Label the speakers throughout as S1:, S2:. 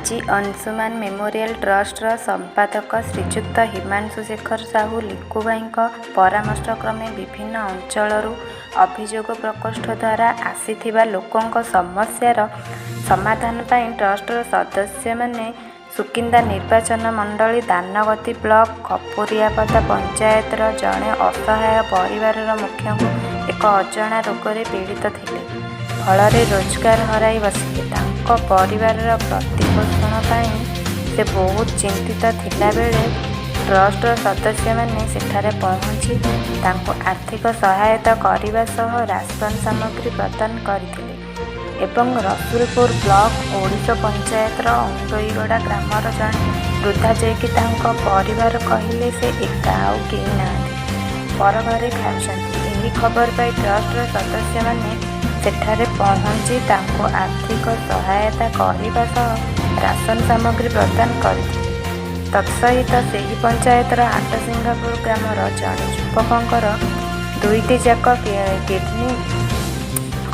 S1: PG Anshuman memorial ଟ୍ରଷ୍ଟର ସମ୍ପାଦକ ଶ୍ରୀଯୁକ୍ତ ହିମାଂଶୁ ଶେଖର ସାହୁ ଲିକୁ ଭାଇଙ୍କ ପରାମର୍ଶ କ୍ରମେ ବିଭିନ୍ନ ଅଞ୍ଚଳରୁ ଅଭିଯୋଗ ପ୍ରକୋଷ୍ଠ ଦ୍ୱାରା ଆସିଥିବା ଲୋକଙ୍କ ସମସ୍ୟାର ସମାଧାନ ପାଇଁ ଟ୍ରଷ୍ଟର ସଦସ୍ୟମାନେ ସୁକିନ୍ଦା ନିର୍ବାଚନ ମଣ୍ଡଳୀ ଦାନଗଦି ବ୍ଲକ ଖପୁରିଆପଦା ପଞ୍ଚାୟତର ଜଣେ ଅସହାୟ ପରିବାରର ମୁଖ୍ୟଙ୍କୁ ଏକ ଅଜଣା ରୋଗରେ ପୀଡ଼ିତ ଥିଲେ। ଫଳରେ ରୋଜଗାର ହରାଇ ବସିଲେ। ତାଙ୍କ ପରିବାରର ପ୍ରତିପୋଷଣ ପାଇଁ ସେ ବହୁତ ଚିନ୍ତିତ ଥିଲାବେଳେ ଟ୍ରଷ୍ଟର ସଦସ୍ୟମାନେ ସେଠାରେ ପହଞ୍ଚି ତାଙ୍କୁ ଆର୍ଥିକ ସହାୟତା କରିବା ସହ ରାସନ ସାମଗ୍ରୀ ପ୍ରଦାନ କରିଥିଲେ ଏବଂ ରସୁଲପୁର ବ୍ଲକ ଓଡ଼ିଶ ପଞ୍ଚାୟତର ଅଣ୍ଡୋଇଗଡ଼ା ଗ୍ରାମର ଜଣେ ବୃଦ୍ଧା ଯିଏକି ତାଙ୍କ ପରିବାର କହିଲେ ସେ ଏକା, ଆଉ କେହି ନାହାନ୍ତି, ପର ଘରେ ଖାଉଛନ୍ତି। ଏହି ଖବର ପାଇ ଟ୍ରଷ୍ଟର ସଦସ୍ୟମାନେ ସେଠାରେ ପହଞ୍ଚି ତାଙ୍କୁ ଆର୍ଥିକ ସହାୟତା କରିବା ସହ ରାସନ ସାମଗ୍ରୀ ପ୍ରଦାନ କରିଥିଲେ। ତତ୍ସହିତ ସେହି ପଞ୍ଚାୟତର ହାଟସିଂହାପୁର ଗ୍ରାମର ଜଣେ ଯୁବକଙ୍କର ଦୁଇଟି ଯାକ କିଡନୀ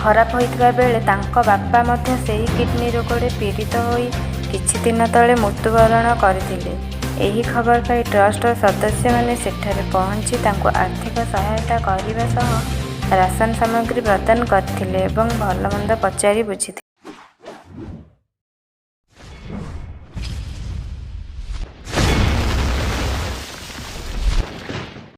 S1: ଖରାପ ହୋଇଥିବା ବେଳେ ତାଙ୍କ ବାପା ମଧ୍ୟ ସେହି କିଡନୀ ରୋଗରେ ପୀଡ଼ିତ ହୋଇ କିଛି ଦିନ ତଳେ ମୃତ୍ୟୁବରଣ କରିଥିଲେ। ଏହି ଖବର ପାଇ ଟ୍ରଷ୍ଟର ସଦସ୍ୟମାନେ ସେଠାରେ ପହଞ୍ଚି ତାଙ୍କୁ ଆର୍ଥିକ ସହାୟତା କରିବା ସହ ରାସନ ସାମଗ୍ରୀ ପ୍ରଦାନ କରିଥିଲେ ଏବଂ ଭଲମନ୍ଦ ପଚାରି ବୁଝିଥିଲେ।